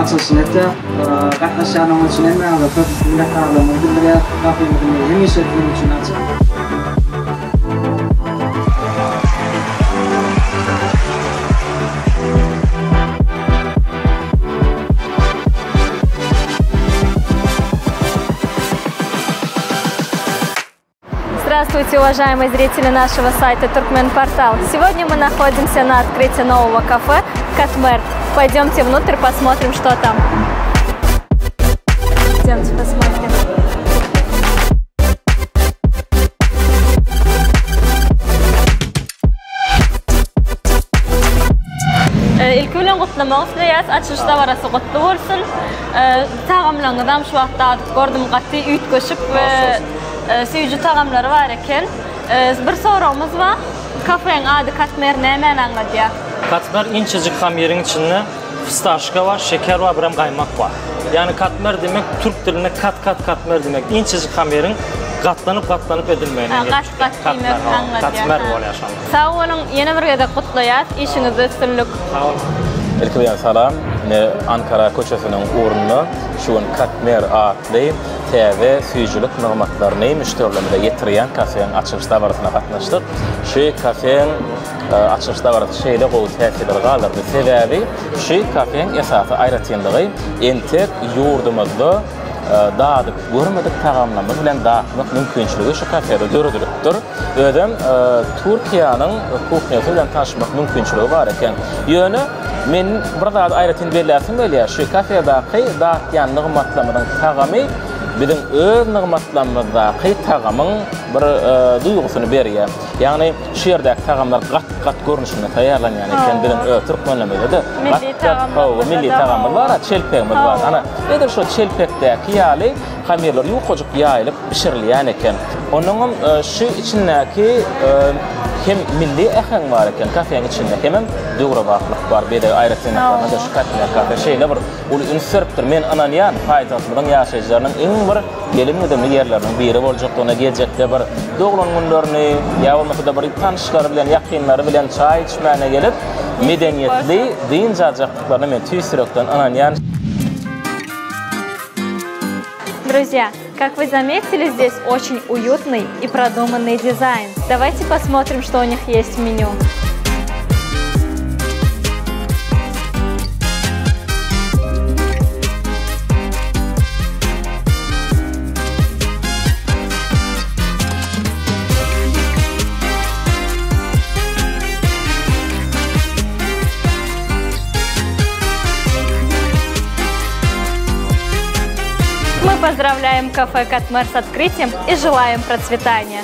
açylyşyny etýär. Gatnaşýanyňyz üçin hemmäňize köp minnetdarlygymyzy bildirýäris. Gapymyz indi hemişe siziň üçin açyk. Здравствуйте, уважаемые зрители нашего сайта Туркмен Портал. Сегодня мы находимся на открытии нового кафе Катмер. Пойдемте внутрь, посмотрим, что там. Пойдемте посмотрим. Ilki bilen gutlamak isleýäs. Açylyş dabarasy gutly bolsun. Tagamlaryňyzam şu wagt dadyp gördüm. Gaty üýtgeşik we süýji tagamlary bar eken. Bir soragymyz bar. Kafeň ady Katmer nämäni aňladýar? Katmer inçejik hamyryň içinde Fistaşka bar, şeker bar, birem gaýmak bar. Ýagny katmer diýmek türk dilinde kat-kat katmer diýmek. Inçejik hamyryň gatlanyp-gatlanyp edilmegine gelip çykýar. Gat-gat diýmek aňladýar. Katmer bolýar şonda. Sag boluň, ýene bir gezek gutlaýas, işiňizde üstünlik. Sag boluň. Ilki bilen salam. Ine Ankara köçesiniň ugrunda şu gün Katmer atly täze süýjülik nygmatlaryny müşderilerimize ýetirýän kafeň açylyş dabarasyna gatnaşdyk. Şu kafeň Açylyş dabarasy şeýle gowy täsirleri galdyrdy. Sebäbi şu kafeň esasy aýratynlygy entek ýurdumyzda dadyp görmedik tagamlarymyz bilen datmak mümkinçiligi şu kafede döredilipdir. Özem Türkiýäniň kuhnýasy bilen tanyşmak mümkinçiligi bar eken. Ýöne men bir zady aýratyn belläsim gelýär, şu kafedaky datýan nygmatlarymyzyň tagamy biziň öz nygmatlarymyzdaky tagamyň bir duýgusyny berýär. Ýagny Şu ýerdäki tagamlar gat-gat görnüşinde taýýarlanýan eken. Biziň öz türkmenlerimizde-de gat-gat, hawa, milli tagamymyz bar, çelpegimiz bar. Ana, edil şo çelpekdäki ýaly hamyrlar ýukajyk ýaýylyp bişirilýän eken. Onuňam şu içindäki hem milli äheň bar eken kafeň içinde, hemem döwrebaplyk bar. Bezeg aýratynlyklaryna-da şu Katmer kafe şeýle bir uly üns beripdir. Men ynanýan, paýtagtymyzyň ýaşaýjylarynyň iň bir gelim-gidimli ýerleriniň biri boljakdygyna geljekde bir doglan günlerini ýa bolmasa-da bir tanyşlary bilen, ýakynlary bilen çaý içmäne gelip, medeniýetli dynç aljakdyklaryna men tüýs ýürekden ynanýan. Друзья, как вы заметили, здесь очень уютный и продуманный дизайн. Давайте посмотрим, что у них есть в меню. Мы поздравляем кафе «Катмар» с открытием и желаем процветания.